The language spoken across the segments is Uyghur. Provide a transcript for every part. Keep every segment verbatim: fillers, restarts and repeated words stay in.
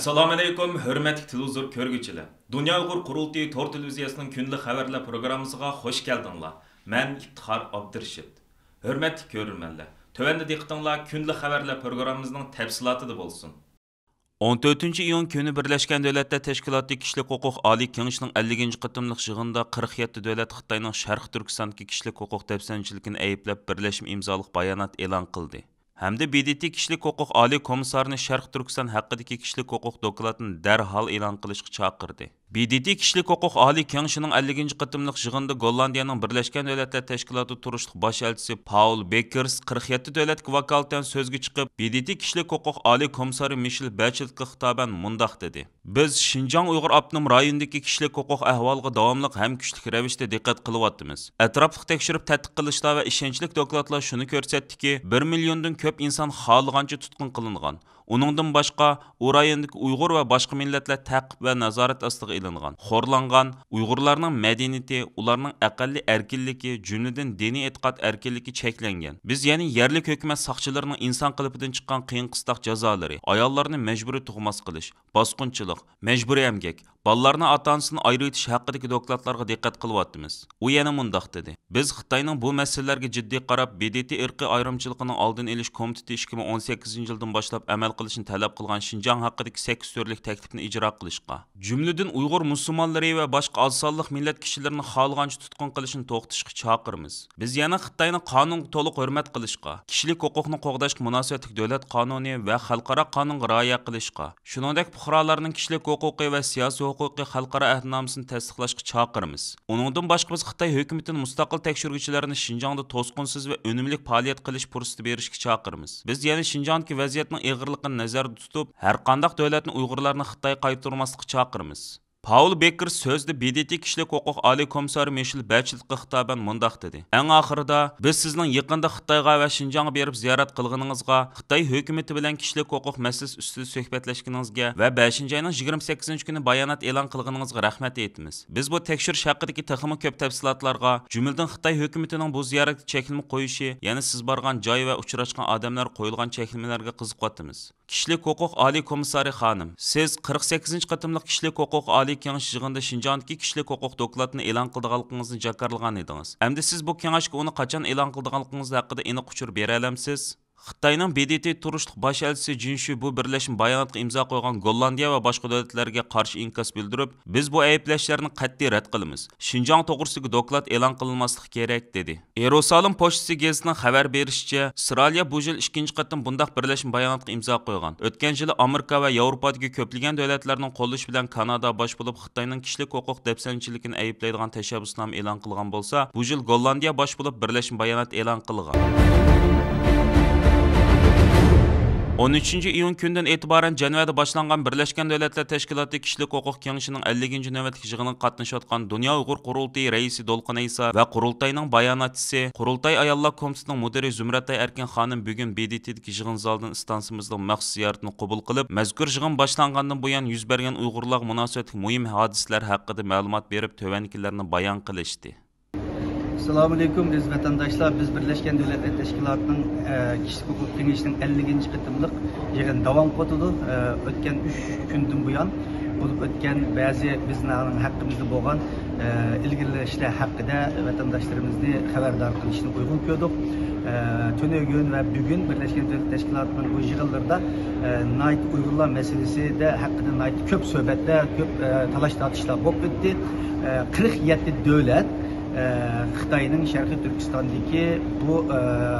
ئەسسالامۇئەلەيكۇم، ھۆرمەتلىك تېلېۋىزور كۆرگۈچىلەر! دۇنيا ئۇيغۇر قۇرۇلتىيى تور تېلېۋىزىيەسىنىڭ كۈندىلىك خەۋەرلەر پروگراممىسىغا خۇش كەلدىڭلار. مەن ئىپتىخار ئابدۇرېشىت. ھۆرمەتلىك كۆرۈرمەنلەر، تۆۋەندە دىققىتىڭلار كۈندىلىك خەۋەرلەر پروگراممىمىزنىڭ تەپسىلاتىدا بولسۇن. ئون تۆتىنچى ئىيۇن كۈنى بىرلەشكەن دۆلەتلەر تەشكىلاتى كىشىلىك ھوقۇق ئالىي كېڭىشىنىڭ ئەللىكىنچى قېتىملىق يىغىنىدا قىرىق يەتتە دۆلەت خىتاينىڭ شەرقىي تۈركىستاندىكى كىشىلىك ھوقۇق دەپسەندىچىلىكىنى ئەيىبلەپ، بىرلەشمە ئىمزالىق بايانات ئېلان قىلدى ھەمدە ب د ت كىشىلىك ھوقۇق ئالىي كومىسسارىنى شەرقىي تۈركىستان ھەققىدىكى كىشىلىك ھوقۇق دوكلاتىنى دەرھال ئېلان قىلىشقا چاقىردى. ب د ت كىشىلىك ھوقۇق ئالىي كېڭىشىنىڭ ئەللىكىنچى قېتىملىق يىغىنىدا گوللاندىيەنىڭ بىرلەشكەن دۆلەتلەر تەشكىلاتىدا تۇرۇشلۇق باش ئەلچىسى پاول بېككېرس قىرىق يەتتە دۆلەتكە ۋاكالىتەن سۆزگە چىقىپ، ب د ت كىشىلىك ھوقۇق ئالىي كومىسسارى مىشېل بەچېلېتقا خىتابەن مۇنداق دېدى: «بىز شىنجاڭ ئۇيغۇر ئاپتونوم رايونىدىكى كىشىلىك ھوقۇق ئەھۋالىغا داۋاملىق ھەم كۈچلۈك رەۋىشتە دىققەت قىلىۋاتىمىز. ئەتراپلىق تەكشۈرۈپ تەتقىق قىلىشلار ۋە ئىشەنچلىك دوكلاتلار شۇنى كۆرسەتتىكى، بىر مىليوندىن كۆپ ئىنسان خالىغانچە تۇتقۇن قىلىنغان. ئۇنىڭدىن باشقا، ئۇ رايوندىكى ئۇيغۇر ۋە باشقا مىللەتلەر تەقىب ۋە نازارەت ئاستىغا ئېلىنغان، خورلانغان، ئۇيغۇرلارنىڭ مەدەنىيىتى، ئۇلارنىڭ ئەقەللىي ئەركىنلىكى، جۈملىدىن دىنىي ئېتىقاد ئەركىنلىكى چەكلەنگەن. بىز يەنە يەرلىك ھۆكۈمەت ساقچىلىرىنىڭ ئىنسان قېلىپىدىن چىققان قىيىن-قىستاق جازالىرى، ئاياللارنى مەجبۇرىي تۇغماس قىلىش، باسقۇنچىلىق، مەجبۇرىي ئەمگەك، بالىلارنى ئاتا-ئانىسىدىن ئايرىۋېتىش ھەققىدىكى دوكلاتلارغا دىققەت قىلىۋاتىمىز.» ئۇ يەنە مۇنداق دېدى: «بىز خىتاينىڭ بۇ مەسىلىلەرگە جىددىي قاراپ، ب د ت ئىرقىي ئايرىمچىلىقىنىڭ ئالدىنى ئېلىش كومىتېتى ئىككى مىڭ ئون سەككىزىنچى يىلدىن باشلاپ ئەمەل قىلىشنى تەلەپ قىلغان شىنجاڭ ھەققىدىكى سەككىز تۈرلۈك تەكلىپنى ئىجرا قىلىشقا، جۈملىدىن ئۇيغۇر مۇسۇلمانلىرى ۋە باشقا ئاز سانلىق مىللەت كىشىلىرىنى خالىغانچە تۇتقۇن قىلىشنى توختىتىشقا چاقىرىمىز. بىز يەنە خىتاينى قانۇنغا تولۇق ھۆرمەت قىلىشقا، كىشىلىك ھوقۇقنى قوغداشقا مۇناسىۋەتلىك دۆلەت قانۇنى ۋە خەلقئارا قانۇنغا رىئايە قىلىشقا، شۇنىڭدەك پۇقرالارنىڭ كىشىلىك ھوقۇقى ۋە سىياسىي ھوقۇقى خەلقئارا ئەھدىنامىسىنى تەستىقلاشقا چاقىرىمىز. ئۇنىڭدىن باشقا، بىز خىتاي ھۆكۈمىتىنى مۇستەقىل تەكشۈرگۈچىلەرنى شىنجاڭدا توسقۇنسىز ۋە ئۈنۈملۈك پائالىيەت قىلىش پۇرسىتى بېرىشكە چاقىرىمىز. بىز يەنە شىنجاڭدىكى ۋەزىيەتنىڭ ئېغىرلىقىنى نەزەردە تۇتۇپ، ھەرقانداق دۆلەتنى ئۇيغۇرلارنى خىتايغا قايتۇرماسلىققا چاقىرىمىز.» پاۋل بېككېرس سۆزىدە ب د ت كىشىلىك ھوقۇق ئالىي كومىسسارى مىشېل بەچېلېتقا خىتابەن مۇنداق دېدى: «ئەڭ ئاخىرىدا، بىز سىزنىڭ يېقىندا خىتايغا ۋە شىنجاڭغا بېرىپ زىيارەت قىلغىنىڭىزغا، خىتاي ھۆكۈمىتى بىلەن كىشىلىك ھوقۇق مەسىلىسى ئۈستىدە سۆھبەتلەشكىنىڭىزگە ۋە بەشىنچى ئاينىڭ يىگىرمە سەككىزىنچى كۈنى بايانات ئېلان قىلغىنىڭىزغا رەھمەت ئېيتىمىز. بىز بۇ تەكشۈرۈش ھەققىدىكى تېخىمۇ كۆپ تەپسىلاتلارغا، جۈملىدىن خىتاي ھۆكۈمىتىنىڭ بۇ زىيارەتكە چەكلىمە قويۇشى، يەنە سىز بارغان جاي ۋە ئۇچراشقان ئادەملەرگە قويۇلغان چەكلىمىلەرگە قىزىقىۋاتىمىز.» كىشىلىك ھوقۇق ئالىي كومىسسارى خانىم، سىز قىرىق سەككىزىنچى قېتىملىق كىشىلىك ھوقۇق ئالىي كېڭىشى يىغىنىدا شىنجاڭدىكى كىشىلىك ھوقۇق دوكلاتىنى ئېلان قىلىدىغانلىقىڭىزنى جاكارلىغان ئىدىڭىز. ئەمدى سىز بۇ كېڭەشكە ئۇنى قاچان ئېلان قىلىدىغانلىقىڭىز ھەققىدە ئېنىق ئۇچۇر بېرەلەمسىز؟ خىتاينىڭ ب د ت تۇرۇشلۇق باش ئەلچىسى جىن شۈ بۇ بىرلەشمە باياناتقا ئىمزا قويغان گوللاندىيە ۋە باشقا دۆلەتلەرگە قارشى ئىنكاس بىلدۈرۈپ، بىز بۇ ئەيىبلەشلەرنى قەتئىي رەت قىلىمىز. شىنجاڭ توغرىسىدىكى دوكلات ئېلان قىلىنماسلىقى كېرەك، دېدى. يېرۇسالىم پوچتىسى گېزىتىنىڭ خەۋەر بېرىشىچە، ئىسرائىلىيە بۇ يىل ئىككىنچى قېتىم بۇنداق بىرلەشمە باياناتقا ئىمزا قويغان. ئۆتكەن يىلى ئامېرىكا ۋە ياۋروپادىكى كۆپلىگەن دۆلەتلەرنىڭ قوللىشى بىلەن كانادا باش بولۇپ خىتاينىڭ كىشىلىك ھوقۇق دەپسەندىچىلىكىنى ئەيىبلەيدىغان تەشەببۇسنامە ئېلان قىلغان بولسا، بۇ يىل گوللاندىيە باش بولۇپ بىرلەشمە بايانات ئېلان قىلغان. ئون ئۈچىنچى ئىيۇن كۈنىدىن ئېتىبارەن جەنۋەدە باشلانغان بىرلەشكەن دۆلەتلەر تەشكىلاتى كىشىلىك ھوقۇق كېڭىشىنىڭ ئەللىكىنچى نۆۋەتلىك يىغىنىغا قاتنىشىۋاتقان دۇنيا ئۇيغۇر قۇرۇلتىيى رەئىسى دولقۇن ئەيسا ۋە قۇرۇلتاينىڭ باياناتچىسى، قۇرۇلتاي ئاياللار كومىتېتىنىڭ مۇدىرى زۇمرەتئاي ئەركىن خانىم بۈگۈن ب د ت دىكى يىغىن زالىدىن ئىستانسىمىزنىڭ مەخسۇس زىيارىتىنى قوبۇل قىلىپ، مەزكۇر يىغىن باشلانغاندىن بۇيان يۈز بەرگەن ئۇيغۇرلارغا مۇناسىۋەتلىك مۇھىم ھادىسىلەر ھەققىدە مەلۇمات بېرىپ، تۆۋەندىكىلەرنى بايان قىلىشتى. ئەسسالامۇئەلەيكۇم، ئەزىز ۋەتەنداشلار! بىز بىرلەشكەن دۆلەتلەر تەشكىلاتىنىڭ، ئە، كىشىلىك ھوقۇق كېڭىشىنىڭ ئەللىكىنچى قېتىملىق يىغىنى داۋام قىلىۋاتىدۇ. ئە، ئۆتكەن ئۈچ كۈندىن بۇيان بولۇپ ئۆتكەن بەزى بىزنىڭ ھەققىمىزدە بولغان، ئە، ئىلگىرىلەشلەر ھەققىدە ۋەتەنداشلىرىمىزنى خەۋەردار قىلىشنى ئۇيغۇن كۆردۇق. ئە، تۈنۈگۈن ۋە بۈگۈن بىرلەشكەن دۆلەتلەر تەشكىلاتىنىڭ بۇ يىغىنلىرىدا، ئە، ناھايىتى ئۇيغۇرلار مەسىلىسىدە ھەققىدە ناھايىتى كۆپ سۆھبەتلەر، كۆپ، ئە، تالاش-تارتىشلار بولۇپ ئۆتتى. ئە، قىرىق يەتتە دۆلەت، ئە، خىتاينىڭ شەرقىي تۈركىستاندىكى بۇ، ئە،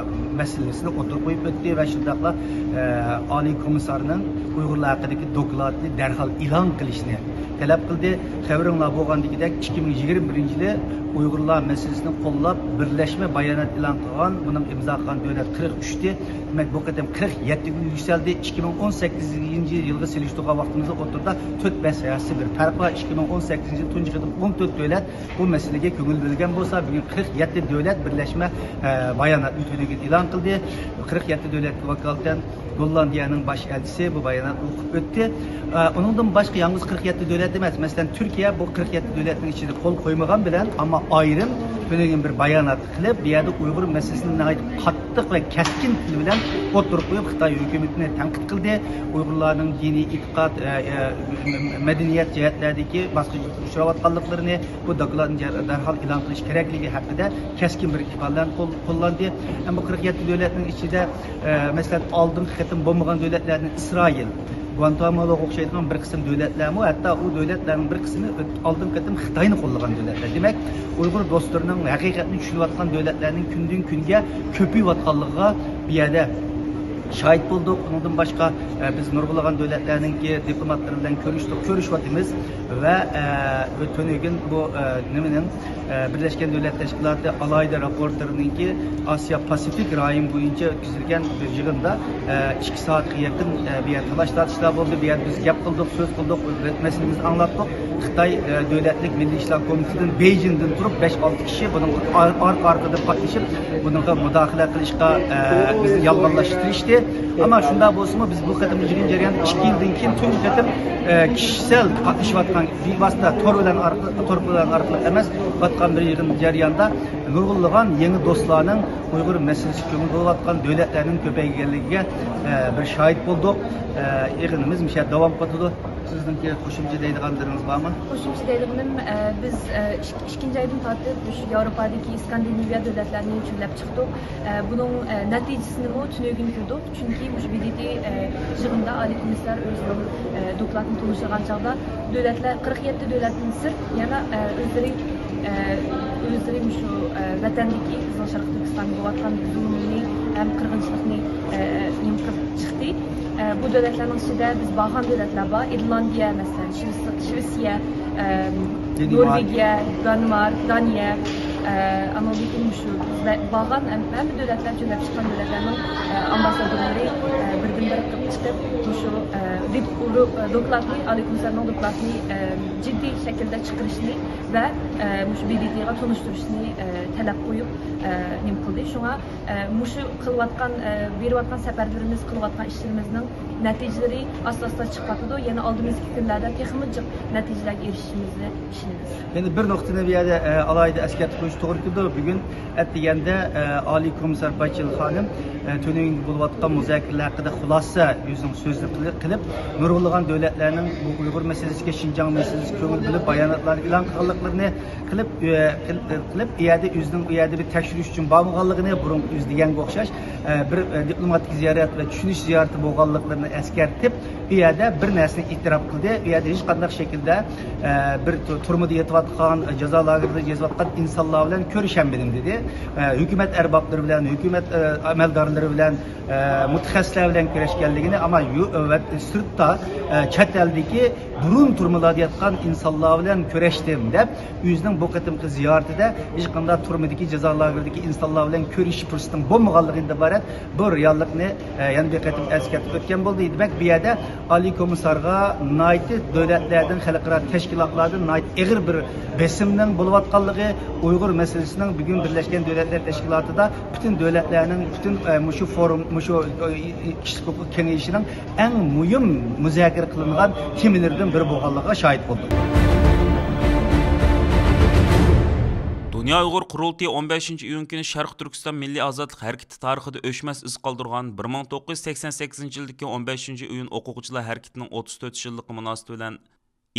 مەسىلىسىنى ئوتتۇرىغا قويۇپ ئۆتتى ۋە شۇنداقلا، ئە، ئالىي كومىسسارنىڭ ئۇيغۇرلار ھەققىدىكى دوكلاتىنى دەرھال ئېلان قىلىشنى تەلەپ قىلدى. خەۋىرىڭلار بولغاندىكىدەك، ئىككى مىڭ يىگىرمە بىرىنچى يىلى ئۇيغۇرلار مەسىلىسىنى قوللاپ بىرلەشمە بايانات ئېلان قىلغان، بۇنىڭ ئىمزا قىلغان دۆلەت قىرىق ئۈچتى. دېمەك، بۇ قېتىم قىرىق يەتتىگە يۈكسەلدى. ئىككى مىڭ ئون سەككىزىنچى يىلغا سېلىشتۇرغان ۋاقتىمىزدا ئوتتۇرىدا تۆت بەش ھەسسە بىر پەرق بار. ئىككى مىڭ ئون سەككىزىنچى يىل تۇنجى قېتىم ئون تۆت دۆلەت بۇ مەسىلىگە كۆڭۈل بۆلگەن بولسا، بۈگۈن قىرىق يەتتە دۆلەت بىرلەشمە، ئە، باياناتنى تۈنۈگۈن ئېلان قىلدى. قىرىق يەتتە دۆلەتكە ۋاكالىتەن گوللاندىيەنىڭ باش ئەلچىسى بۇ باياناتنى ئوقۇپ ئۆتتى. ئە، ئۇنىڭدىن باشقا يالغۇز قىرىق يەتتە دۆلەت ئەمەس، مەسىلەن، تۈركىيە بۇ قىرىق يەتتە دۆلەتنىڭ ئىچىدە قول قويمىغان بىلەن، ئەمما ئايرىم تۈنۈگۈن بىر بايانات قىلىپ، بۇ يەردە ئۇيغۇر مەسىلىسىنى ناھايىتى قاتتىق ۋە كەسكىن تىل بىلەن ئوتتۇرىغا قويۇپ، خىتاي ھۆكۈمىتىنى تەنقىد قىلدى. ئۇيغۇرلارنىڭ دىنىي ئېتىقاد، ئە، ئە، مەدەنىيەت جەھەتلەردىكى باسقۇنچىلىققا ئۇچراۋاتقانلىقلىرىنى، بۇ دوكلاتنى جەر-، دەرھال ئېلان قىلىش كېرەكلىكى ھەققىدە كەسكىن بىر ئىپادىلەرنى قول-، قوللاندى. ئەمما بۇ قىرىق يەتتە دۆلەتنىڭ ئىچىدە، ئە، مەسىلەن، ئالدىنقى قېتىم بولمىغان دۆلەتلەردىن ئىسرائىل، گۇانتاناموغا ئوخشايدىغان بىر قىسىم دۆلەتلەرمۇ، ھەتتا ئۇ دۆلەتلەرنىڭ بىر قىسمى ئالدىنقى قېتىم خىتاينى قوللىغان دۆلەتلەر. دېمەك، ئۇيغۇر دوستلىرىنىڭ ھەقىقەتنى چۈشىنىۋاتقان دۆلەتلەرنىڭ كۈندىن-كۈنگە كۆپىيىۋاتقانلىقىغا بۇ يەردە شاھىت بولدۇق. ئۇنىڭدىن باشقا، ئە، بىز نۇرغۇنلىغان دۆلەتلەرنىڭكى دىپلوماتلىرى بىلەن كۆرۈشتۇق، كۆرۈشۈۋاتىمىز ۋە، ئە، تۈنۈگۈن بۇ، ئە، نېمىنىڭ، ئە، بىرلەشكەن دۆلەت تەشكىلاتى ئالاھىدە راپورتىرىنىڭكى ئاسىيا پاسىفىك رايون بويىچە ئۆتكۈزۈلگەن بىر يىغىندا، ئە، ئىككى سائەتكە يېقىن، ئە، بۇ يەردە تالاش تارتىشلار بولدى. بۇ يەردە بىز گەپ قىلدۇق، سۆز قىلدۇق، مەسىلىمىزنى ئاڭلاتتۇق. خىتاي، ئە، دۆلەتلىك مىللىي ئىشلار كومىتېتىدىن بېيجىڭدىن تۇرۇپ بەش-ئالتە كىشى بۇنىڭغا ئار-، ئارقا-ئارقىدىن قاتنىشىپ، بۇنىڭغا مۇداخىلە قىلىشقا، ئە، بىزنى يالغانلاشتۇرۇشتى. ئەمما شۇنداق بولسىمۇ، بىز بۇ قېتىمقى يىغىن جەريانىدا ئىككى يىلدىن كېيىن تۇنجى قېتىم، ئە، كىشىسەل قاتنىشىۋاتقان، بىۋاسىتە تور بىلەن ئارقىلىق، تور بىلەن ئارقىلىق ئەمەس، قاتقان بىر يىغىن جەريانىدا نۇرغۇنلىغان يېڭى دوستلارنىڭ ئۇيغۇر مەسىلىسىگە كۆڭۈل بۆلۈۋاتقان دۆلەتلەرنىڭ كۆپەيگەنلىكىگە، ئە، بىر شاھىت بولدۇق. ئە، يىغىنىمىز مۇشۇ يەردە داۋام قىلىدۇ. سىزنىڭكى قوشۇمچە دەيدىغانلىرىڭىز بارمۇ؟ قوشۇمچە دەيدىغىنىم، ئە، بىز، ئە، ئىك-، ئىككىنچى ئايدىن تارتىپ مۇشۇ ياۋروپادىكى ئىسكاندىناۋىيە دۆلەتلەرنى چۆرىدەپ چىقتۇق. ئە، بۇنىڭ، ئە، نەتىجىسىنىمۇ تۈنۈگۈن كۆردۇق. چۈنكى مۇشۇ ب د ت، ئە، يىغىندا ئالىي كومىسسار ئۆزىنىڭ، ئە، دوكلاتىنى تونۇشتۇرغان چاغدا دۆلەتلەر، قىرىق يەتتە دۆلەتتىن سىرت يەنە، ئە، ئۆزلىرى، ئە، ئۆزلىرى مۇشۇ، ئە، ۋەتەندىكى بىزنىڭ شەرقىي تۈركىستاندا بولۇۋاتقان زۇلۇمنى ھەم قىرغىنچىلىقنى، ئە، نېمە قىلىپ چىقتى. ئە، بۇ دۆلەتلەرنىڭ ئىچىدە بىز بارغان دۆلەتلەر بار. ئىرلاندىيە، مەسىلەن، شىۋېتس-، شىۋېتسىيە، ئە، دانىمارك. نورۋېگىيە، دانىمارك، دانىيە، ئە، ئانىڭدىن كېيىن مۇشۇ بىز بە-، بارغان ھەم-، ھەممە دۆلەتلەر چۆرىدەپ چىققان دۆلەتلەرنىڭ، ئە، ئامباسسادورلىرى، ئە، بىردىنبىر قىلىپ چىقىپ، مۇشۇ، ئە، دىپ-، ئۇرۇ-، ئە، دوكلاتنى، ئالىي كومىسسارنىڭ دوكلاتىنى، ئە، جىددىي شەكىلدە چىقىرىشنى ۋە، ئە، مۇشۇ ب د ت غا تونۇشتۇرۇشنى، ئە، تەلەپ قويۇپ، ئە، نېمە قىلدى. شۇڭا، ئە، مۇشۇ قىلىۋاتقان، ئە، بېرىۋاتقان سەپەرلىرىمىز، قىلىۋاتقان ئىشلىرىمىزنىڭ نەتىجىلىرى ئاستا-ئاستا چىقىۋاتىدۇ. يەنە ئالدىمىزدىكى كۈنلەردە تېخىمۇ جىق نەتىجىلەرگە ئېرىشىشىمىزنى ئىشىنىمىز. يەنە بىر نۇقتىنى بۇ يەردە، ئە، ئالاھىدە ئەسكەرتىپ قويۇش توغرا كېلىدۇ. بۈگۈن ئەتىگەندە، ئە، ئالىي كومىسسار باچېلى خانىم، ئە، تۈنۈگۈنكى بولۇۋاتقان مۇزاكىرىلەر ھەققىدە خۇلاسە ئۆزىنىڭ سۆزىنى قىلىپ، قىلىپ، نۇرغۇنلىغان دۆلەتلەرنىڭ بۇ ئۇيغۇر مەسىلىسىگە، شىنجاڭ مەسىلىسىگە كۆڭۈل بۆلۈپ، باياناتلارنى ئېلان قىلغانلىقلىرىنى قىلىپ، ئە، قىل-، قىلىپ، ئۇ يەردە ئۆزىنىڭ ئۇ يەردە بىر تەكشۈرۈش ئۈچۈن بارمىغانلىقىنى، بۇرۇن ئۆزى دېگەنگە ئوخشاش، ئە، بىر، ئە، دىپلوماتىك زىيارەت ۋە چۈشىنىش زىيارىتى بولغانلىقلىرىنى ئەسكەرتىپ، ئۇ يەردە بىر نەرسىنى ئېتىراپ قىلدى. ئۇ يەردە ھېچقانداق شەكىلدە، ئە، بىر تۇ-، تۈرمىدە يېتىۋاتقان، جازا لاگېرىدا يېتىۋاتقان ئىنسانلار بىلەن كۆرۈشەلمىدىم، دېدى. ئە، ھۆكۈمەت ئەربابلىرى بىلەن، ھۆكۈمەت، ئە، ئەمەلدارلىرى بىلەن، ئە، مۇتەخەسسىسلەر بىلەن كۆرۈشكەنلىكىنى، ئەمما يۇ-، ۋە سىرتتا، ئە، چەت ئەلدىكى بۇرۇن تۈرمىلەردە ياتقان ئىنسانلار بىلەن كۆرۈشتۈم، دەپ، ئۆزىنىڭ بۇ قېتىمقى زىيارىتىدە ھېچقانداق تۈرمىدىكى، جازا لاگېرىدىكى ئىنسانلار بىلەن كۆرۈشۈش پۇرسىتىنىڭ بولمىغانلىقىدىن ئىبارەت بۇ رېئاللىقنى، ئە، يەنە بىر قېتىم ئەسكەرتىپ ئۆتكەن بولدى. دېمەك، بۇ يەردە ئالىي كومىسسارغا ناھايىتى دۆلەتلەردىن، خەلقئارا تەشكىلاتلاردىن ناھايىتى ئېغىر بىر بېسىمنىڭ بولۇۋاتقانلىقى، ئۇيغۇر مەسىلىسىنىڭ بۈگۈن بىرلەشكەن دۆلەتلەر تەشكىلاتىدا پۈتۈن دۆلەتلەرنىڭ، پۈتۈن، ئە، مۇشۇ فورۇم، مۇشۇ، ئە، كىشىلىك ھوقۇق كېڭىشىنىڭ ئەڭ مۇھىم مۇزاكىرە قىلىنغان تېمىلىرىدىن بىرى بولغانلىقىغا شاھىت بولدۇق. دۇنيا ئۇيغۇر قۇرۇلتىيى ئون بەشىنچى ئىيۇن كۈنى شەرقىي تۈركىستان مىللىي ئازادلىق ھەرىكىتى تارىخىدا ئۆچمەس ئىز قالدۇرغان بىر مىڭ توققۇز يۈز سەكسەن سەككىزىنچى يىلدىكى ئون بەشىنچى ئىيۇن ئوقۇغۇچىلار ھەرىكىتىنىڭ ئوتتۇز تۆت يىللىقى مۇناسىۋىتى بىلەن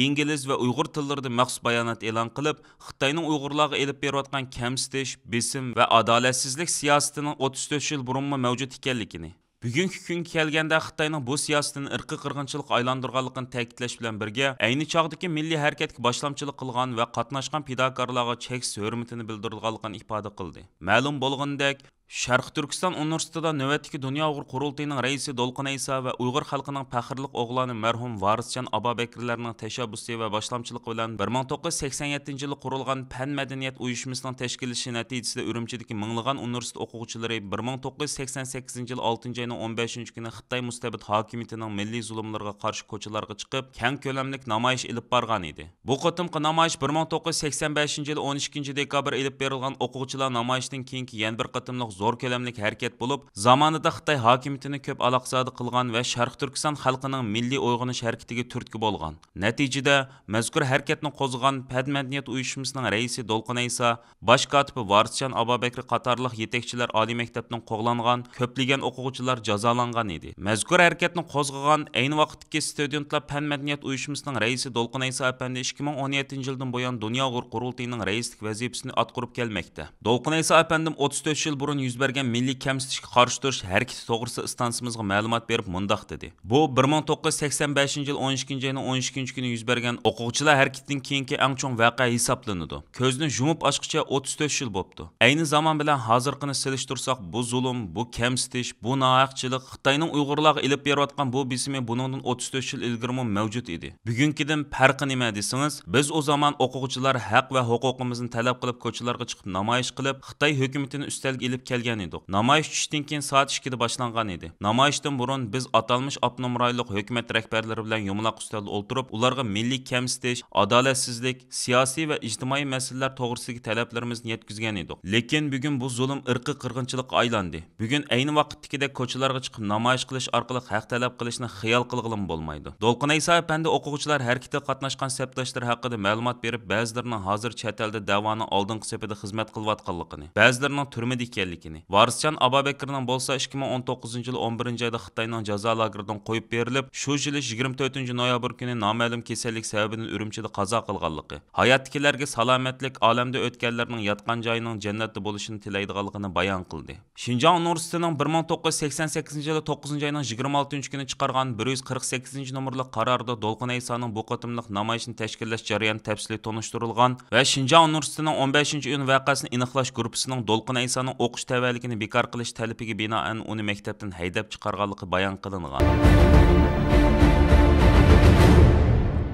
ئىنگلىز ۋە ئۇيغۇر تىللىرىدا مەخسۇس بايانات ئېلان قىلىپ، خىتاينىڭ ئۇيغۇرلارغا ئېلىپ بېرىۋاتقان كەمسىتىش، بېسىم ۋە ئادالەتسىزلىك سىياسىتىنىڭ ئوتتۇز تۆت يىل بۇرۇنمۇ مەۋجۇت ئىكەنلىكىنى، بۈگۈنكى كۈنگە كەلگەندە خىتاينىڭ بۇ سىياسىتىنى ئىرقىي قىرغىنچىلىققا ئايلاندۇرغانلىقىنى تەكىتلەش بىلەن بىرگە، ئەينى چاغدىكى مىللىي ھەرىكەتكە باشلامچىلىق قىلغان ۋە قاتناشقان پىداكارلارغا چەكسىز ھۆرمىتىنى بىلدۈرىدىغانلىقىنى ئىپادە قىلدى. مەلۇم بولغىنىدەك، شەرقىي تۈركىستان ئۇنىۋېرسىتېتىدا نۆۋەتتىكى دۇنيا ئۇيغۇر قۇرۇلتىيىنىڭ رەئىسى دولقۇن ئەيسا ۋە ئۇيغۇر خەلقىنىڭ پەخىرلىك ئوغلانى مەرھۇم ۋارىسجان ئابابەكرىلەرنىڭ تەشەببۇسى ۋە باشلامچىلىقى بىلەن بىر مىڭ توققۇز يۈز سەكسەن يەتتىنچى يىلى قۇرۇلغان پەن مەدەنىيەت ئۇيۇشمىسىنىڭ تەشكىللىشى نەتىجىسىدە ئۈرۈمچىدىكى مىڭلىغان ئۇنىۋېرسىتېت ئوقۇغۇچىلىرى بىر مىڭ توققۇز يۈز سەكسەن سەككىزىنچى يىل ئالتىنچى ئاينىڭ ئون بەشىنچى كۈنى خىتاي مۇستەبىت ھاكىمىيىتىنىڭ مىللىي زۇلۇملىرىغا قارشى كوچىلارغا چىقىپ، كەڭ كۆلەملىك نامايىش ئېلىپ بارغان ئىدى. بۇ قېتىمقى نامايىش بىر مىڭ توققۇز يۈز سەكسەن بەشىنچى يىل ئون ئىككىنچى دېكابىر ئېلىپ بېرىلغان ئوقۇغۇچىلار نامايىشىدىن كېيىنكى يەنە بىر قېتىملىق زور كۆلەملىك ھەرىكەت بولۇپ، زامانىدا خىتاي ھاكىمىيىتىنى كۆپ ئالاقزادە قىلغان ۋە شەرقىي تۈركىستان خەلقىنىڭ مىللىي ئويغىنىش ھەرىكىتىگە تۈرتكە بولغان. نەتىجىدە، مەزكۇر ھەرىكەتنى قوزغىغان پەن مەدەنىيەت ئۇيۇشمىسىنىڭ رەئىسى دولقۇن ئەيسا، باش كاتىپى ۋارىسجان ئابابەكرى قاتارلىق يېتەكچىلەر ئالىي مەكتەپتىن قوغلانغان، كۆپلىگەن ئوقۇغۇچىلار جازالانغان ئىدى. مەزكۇر ھەرىكەتنى قوزغىغان، ئەينى ۋاقىتتىكى ستۇدېنتلار پەن مەدەنىيەت ئۇيۇشمىسىنىڭ رەئىسى دولقۇن ئەيسا ئەپەندى ئىككى مىڭ ئون يەتتىنچى يىلدىن بۇيان دۇنيا ئۇيغۇر قۇرۇلتىيىنىڭ رەئىسلىك ۋەزىپىسىنى ئاتقۇرۇپ كەلمەكتە. دولقۇن ئەيسا ئەپەندىم ئوتتۇز تۆت يىل بۇرۇن يۈز بەرگەن مىللىي كەمسىتىشكە قارشى تۇرۇش ھەرىكىتى توغرىسىدا ئىستانسىمىزغا مەلۇمات بېرىپ مۇنداق دېدى: بۇ بىر مىڭ توققۇز يۈز سەكسەن بەشىنچى يىل ئون ئىككىنچى ئاينىڭ ئون ئىككىنچى كۈنى يۈز بەرگەن ئوقۇغۇچىلار ھەرىكىتىدىن كېيىنكى ئەڭ چوڭ ۋەقە ھېسابلىنىدۇ. كۆزنى يۇمۇپ ئاچقىچە ئوتتۇز تۆت يىل بوپتۇ. ئەينى زامان بىلەن ھازىرقىنى سېلىشتۇرساق، بۇ زۇلۇم، بۇ كەمسىتىش، بۇ ناھەقچىلىق، خىتاينىڭ ئۇيغۇرلارغا ئېلىپ بېرىۋاتقان بۇ بېسىمى بۇنىڭدىن ئوتتۇز تۆت يىل ئىلگىرىمۇ مەۋجۇت ئىدى. بۈگۈنكىدىن پەرقى نېمە دېسىڭىز، بىز ئۇ زامان ئوقۇغۇچىلار ھەق ۋە ھوقۇقىمىزنى تەلەپ قىلىپ، كوچىلارغا چىقىپ نامايىش قىلىپ، خىتاي ھۆكۈمىتىنى ئۈستەلگە ئېلىپ كەلگەن ئىدۇق. نامايىش چۈشتىن كېيىن سائەت ئىككىدە باشلانغان ئىدى. نامايىشتىن بۇرۇن بىز ئاتالمىش ئاپتونوم رايونلۇق ھۆكۈمەت رەھبەرلىرى بىلەن يۇمىلاق ئۈستەلدە ئولتۇرۇپ، ئۇلارغا مىللىي كەمسىتىش، ئادالەتسىزلىك، سىياسىي ۋە ئىجتىمائىي مەسىلىلەر توغرىسىدىكى تەلەپلىرىمىزنى يەتكۈزگەن ئىدۇق. لېكىن بۈگۈن بۇ زۇلۇم ئىرقىي قىرغىنچىلىققا ئايلاندى. بۈگۈن ئەينى ۋاقىتتىكىدەك كوچىلارغا چىقىپ نامايىش قىلىش ئارقىلىق ھەق تەلەپ قىلىشنى خىيال قىلغىلىمۇ بولمايدۇ. دولقۇن ئەيسا ئەپەندى ئوقۇغۇچىلار ھەرىكىتىگە قاتناشقان سەپداشلىرى ھەققىدە مەلۇمات بېرىپ، بەزىلىرىنىڭ ھازىر چەت ئەلدە دەۋانىڭ ئالدىنقى سېپىدە خىزمەت قىلىۋاتقانلىقىنى، بەزىلىرىنىڭ تۈرمىدە ئىكەنلىكىنى، ۋارىسجان ئابابەكرىنىڭ بولسا ئىككى مىڭ ئون توققۇزىنچى يىلى ئون بىرىنچى ئايدا خىتاينىڭ جازا لاگېرىدىن قويۇپ بېرىلىپ، شۇ يىلى يىگىرمە تۆتىنچى نويابىر كۈنى نامەلۇم كېسەللىك سەۋەبىدىن ئۈرۈمچىدە قازا قىلغانلىقى، ھاياتتىكىلەرگە سالامەتلىك، ئالەمدە ئۆتكەنلەرنىڭ ياتقان جايىنىڭ جەننەتتە بولۇشىنى تىلەيدىغانلىقىنى بايان قىلدى. شىنجاڭ ئۇنىۋېرسىتېتىنىڭ بىر مىڭ توققۇز يۈز سەكسەن سەككىزىنچى يىلى توققۇزىنچى ئاينىڭ يىگىرمە ئالتىنچى كۈنى چىقارغان بىر يۈز قىرىق سەككىزىنچى نومۇرلۇق قارارىدا دولقۇن ئەيسانىڭ بۇ قېتىملىق نامايىشنى تەشكىللەش جەريانى تەپسىلىي تونۇشتۇرۇلغان ۋە شىنجاڭ ئۇنىۋېرسىتېتىنىڭ ئون بەشىنچى ئىيۇن ۋەقەسىنى ئېنىقلاش گۇرۇپپىسىنىڭ دولقۇن ئەيسانىڭ ئوقۇش تەۋەلىكىنى بىكار قىلىش تەلىپىگە بىنائەن ئۇنى مەكتەپتىن ھەيدەپ چىقارغانلىقى بايان قىلىنغان.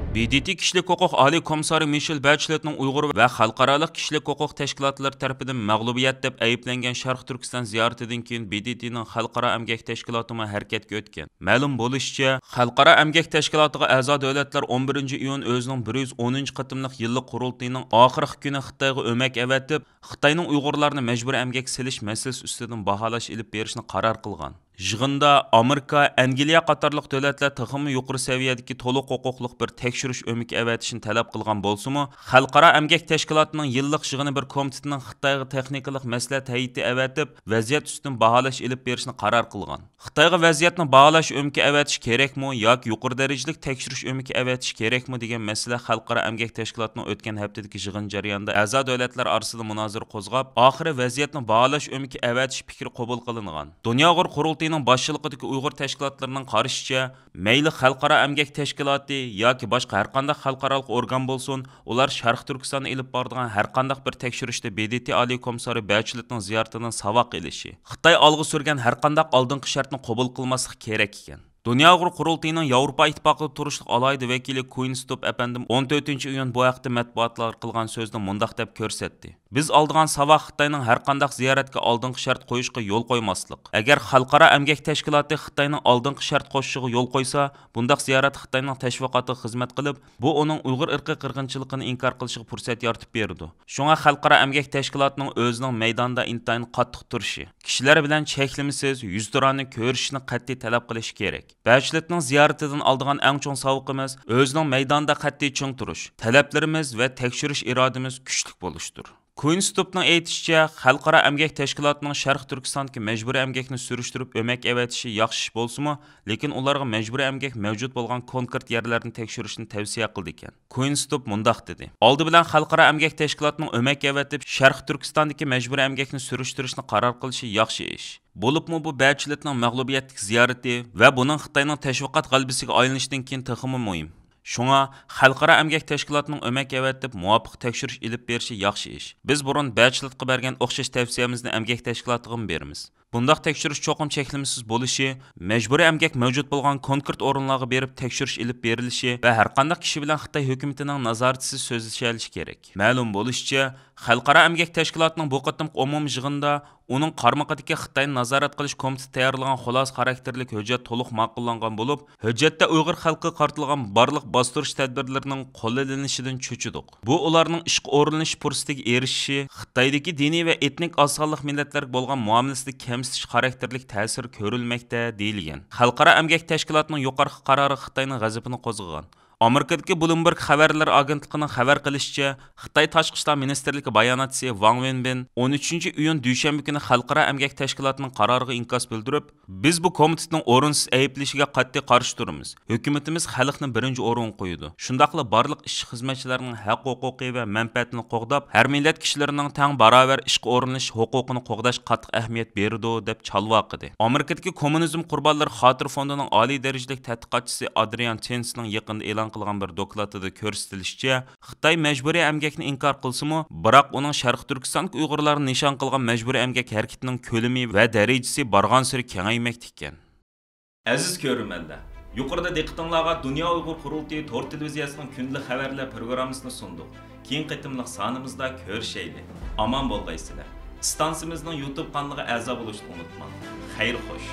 ب د ت كىشىلىك ھوقۇق ئالىي كومىسسارى مىشېل بەچلېتنىڭ ئۇيغۇر ۋە خەلقئارالىق كىشىلىك ھوقۇق تەشكىلاتلىرى تەرىپىدىن مەغلۇبىيەت دەپ ئەيىبلەنگەن شەرقىي تۈركىستان زىيارىتىدىن كېيىن، ب د ت نىڭ خەلقئارا ئەمگەك تەشكىلاتىمۇ ھەرىكەتكە ئۆتكەن. مەلۇم بولۇشىچە، خەلقئارا ئەمگەك تەشكىلاتىغا ئەزا دۆلەتلەر ئون بىرىنچى ئىيۇن ئۆزىنىڭ بىر يۈز ئونىنچى قېتىملىق يىللىق قۇرۇلتىيىنىڭ ئاخىرقى كۈنى خىتايغا ئۆمەك ئەۋەتىپ، خىتاينىڭ ئۇيغۇرلارنى مەجبۇرىي ئەمگەككە سېلىش مەسىلىسى ئۈستىدىن باھالاش ئېلىپ بېرىشنى قارار قىلغان. يىغىندا ئامېرىكا، ئەنگلىيە قاتارلىق دۆلەتلەر تېخىمۇ يۇقىرى سەۋىيەدىكى تولۇق ھوقۇقلۇق بىر تەكشۈرۈش ئۆمىكى ئەۋەتىشنى تەلەپ قىلغان بولسىمۇ، خەلقئارا ئەمگەك تەشكىلاتىنىڭ يىللىق يىغىنى بىر كومىتېتىنىڭ خىتايغا تېخنىكىلىق مەسلىھەت ھەيئىتى ئەۋەتىپ، ۋەزىيەت ئۈستىدىن باھالاش ئېلىپ بېرىشنى قارار قىلغان. خىتايغا ۋەزىيەتنى باھالاش ئۆمىكى ئەۋەتىش كېرەكمۇ ياكى يۇقىرى دەرىجىلىك تەكشۈرۈش ئۆمىكى ئەۋەتىش كېرەكمۇ دېگەن مەسىلە خەلقئارا ئەمگەك تەشكىلاتىنىڭ ئۆتكەن ھەپتىدىكى يىغىن جەريانىدا ئەزا دۆلەتلەر ئارىسىدا مۇنازىرە قوزغاپ، ئاخىرى ۋەزىيەتنى باھالاش ئۆمىكى ئەۋەتىش پىكرى قوبۇل قىلىنغان. دۇنيا ئۇيغۇر قۇرۇلتىيىنىڭ باشچىلىقىدىكى ئۇيغۇر تەشكىلاتلىرىنىڭ قارىشىچە، مەيلى خەلقئارا ئەمگەك تەشكىلاتى ياكى باشقا ھەرقانداق خەلقئارالىق ئورگان بولسۇن، ئۇلار شەرقىي تۈركىستاندا ئېلىپ بارىدىغان ھەرقانداق بىر تەكشۈرۈشتە ب د ت ئالىي كومىسسارى بەچلېتنىڭ زىيارىتىدىن ساۋاق ئېلىشى، خىتاي ئالغا سۈرگەن ھەرقانداق ئالدىنقى شەرتنى قوبۇل قىلماسلىقى كېرەك ئىكەن. دۇنيا ئۇيغۇر قۇرۇلتىيىنىڭ ياۋروپا ئىتتىپاقىدا تۇرۇشلۇق ئالاھىدە ۋەكىلى كوينستوپ ئەپەندىم ئون تۆتىنچى ئىيۇن بۇ ھەقتە مەتبۇئاتلارغا قىلغان سۆزىدە مۇنداق دەپ كۆرسەتتى: بىز ئالىدىغان ساۋاق خىتاينىڭ ھەرقانداق زىيارەتكە ئالدىنقى شەرت قويۇشقا يول قويماسلىق. ئەگەر خەلقئارا ئەمگەك تەشكىلاتى خىتاينىڭ ئالدىنقى شەرت قوشۇشىغا يول قويسا، بۇنداق زىيارەت خىتاينىڭ تەشۋىقاتىغا خىزمەت قىلىپ، بۇ ئۇنىڭ ئۇيغۇر ئىرقىي قىرغىنچىلىقىنى ئىنكار قىلىشىغا پۇرسەت يارىتىپ بېرىدۇ. شۇڭا خەلقئارا ئەمگەك تەشكىلاتىنىڭ ئۆزىنىڭ مەيداندا ئىنتايىن قاتتىق تۇرۇشى، كىشىلەر بىلەن چەكلىمىسىز يۈزتۇرانە كۆرۈشۈشنى قەتئىي تەلەپ قىلىشى كېرەك. بەچلېتنىڭ زىيارىتىدىن ئالىدىغان ئەڭ چوڭ ساۋىقىمىز ئۆزىنىڭ مەيداندا قەتئىي چىڭ تۇرۇش، تەلەپلىرىمىز ۋە تەكشۈرۈش ئىرادىمىز كۈچلۈك بولۇشتۇر. كوينستوپنىڭ ئېيتىشىچە، خەلقئارا ئەمگەك تەشكىلاتىنىڭ شەرقىي تۈركىستاندىكى مەجبۇرىي ئەمگەكنى سۈرۈشتۈرۈپ ئۆمەك ئەۋەتىشى ياخشى ئىش بولسىمۇ، لېكىن ئۇلارغا مەجبۇرىي ئەمگەك مەۋجۇت بولغان كونكرېت يەرلەرنى تەكشۈرۈشنى تەۋسىيە قىلىدىكەن. كوينستوپ مۇنداق دېدى: ئالدى بىلەن خەلقئارا ئەمگەك تەشكىلاتىنىڭ ئۆمەك ئەۋەتىپ، شەرقىي تۈركىستاندىكى مەجبۇرىي ئەمگەكنى سۈرۈشتۈرۈشنى قارار قىلىشى ياخشى ئىش. بولۇپمۇ بۇ بەچلېتنىڭ مەغلۇبىيەتلىك زىيارىتى ۋە بۇنىڭ خىتاينىڭ تەشۋىقات غەلىبىسىگە ئايلىنىشىدىن كېيىن تېخىمۇ مۇھىم. شۇڭا خەلقئارا ئەمگەك تەشكىلاتىنىڭ ئۆمەك ئەۋەتىپ، مۇۋاپىق تەكشۈرۈش ئېلىپ بېرىشى ياخشى ئىش. بىز بۇرۇن بەچلېتقا بەرگەن ئوخشاش تەۋسىيەمىزنى ئەمگەك تەشكىلاتىغىمۇ بېرىمىز. بۇنداق تەكشۈرۈش چوقۇم چەكلىمىسىز بولۇشى، مەجبۇرىي ئەمگەك مەۋجۇت بولغان كونكرېت ئورۇنلارغا بېرىپ تەكشۈرۈش ئېلىپ بېرىلىشى ۋە ھەرقانداق كىشى بىلەن خىتاي ھۆكۈمىتىنىڭ نازارىتىسىز سۆزلىشەلىشى كېرەك. مەلۇم بولۇشىچە، خەلقئارا ئەمگەك تەشكىلاتىنىڭ بۇ قېتىمقى ئومۇمىي يىغىنىدا ئۇنىڭ قارمىقىدىكى خىتاينى نازارەت قىلىش كومىتېتى تەييارلىغان خۇلاسە خاراكتېرلىك ھۆججەت تولۇق ماقۇللانغان بولۇپ، ھۆججەتتە ئۇيغۇر خەلقىگە قارىتىلغان بارلىق باستۇرۇش تەدبىرلىرىنىڭ قوللىنىلىشىدىن چۆچۈدۇق. بۇ ئۇلارنىڭ ئىشقا ئورۇنلىشىش پۇرسىتىگە ئېرىشىشى، خىتايدىكى دىنىي ۋە ئېتنىك ئاز سانلىق مىللەتلەرگە بولغان مۇئامىلىسىدە كەمسىتىش خاراكتېرلىك تەسىر كۆرۈلمەكتە، دېيىلگەن. خەلقئارا ئەمگەك تەشكىلاتىنىڭ يۇقىرىقى قارارى خىتاينىڭ غەزىپىنى قوزغىغان. ئامېرىكىدىكى بلومبېرگ خەۋەرلىرى ئاگېنتلىقىنىڭ خەۋەر قىلىشىچە، خىتاي تاشقى ئىشلار مىنىستىرلىكى باياناتچىسى ۋاڭ ۋېنبىن ئون ئۈچىنچى ئىيۇن دۈشەنبە كۈنى خەلقئارا ئەمگەك تەشكىلاتىنىڭ قارارىغا ئىنكاس بىلدۈرۈپ، بىز بۇ كومىتېتنىڭ ئورۇنسىز ئەيىبلىشىگە قەتئىي قارشى تۇرىمىز. ھۆكۈمىتىمىز خەلقنى بىرىنچى ئورۇنغا قويىدۇ. شۇنداقلا بارلىق ئىشچى-خىزمەتچىلەرنىڭ ھەق-ھوقۇقى ۋە مەنپەئەتىنى قوغداپ، ھەر مىللەت كىشىلىرىنىڭ تەڭ باراۋەر ئىشقا ئورۇنلىشىش ھوقۇقىنى قوغداشقا قاتتىق ئەھمىيەت بېرىدۇ، دەپ چالۋاقىدى. ئامېرىكىدىكى كوممۇنىزم قۇربانلىرى خاتىرە فوندىنىڭ ئالىي دەرىجىلىك تەتقىقاتچىسى ئادرىيان تېنسنىڭ يېقىندا ئېلان قىلغان بىر دوكلاتىدا كۆرسىتىلىشىچە، خىتاي مەجبۇرىي ئەمگەكنى ئىنكار قىلسىمۇ، بىراق ئۇنىڭ شەرقىي تۈركىستاندىكى ئۇيغۇرلارنى نىشان قىلغان مەجبۇرىي ئەمگەك ھەرىكىتىنىڭ كۆلىمى ۋە دەرىجىسى بارغانسېرى كېڭەيمەكتە ئىكەن. ئەزىز كۆرۈرمەنلەر، يۇقىرىدا دىققىتىڭلارغا دۇنيا ئۇيغۇر قۇرۇلتىيى تور تېلېۋىزىيەسىنىڭ كۈندىلىك خەۋەرلەر پروگراممىسىنى سۇندۇق. كېيىن قېتىملىق سانىمىزدا كۆرۈشەيلى. ئامان بولغايسىلەر. ئىستانسىمىزنىڭ يۇتۇب قانىلىغا ئەزا بولۇشنى ئۇنتۇماڭ. خەير خوش.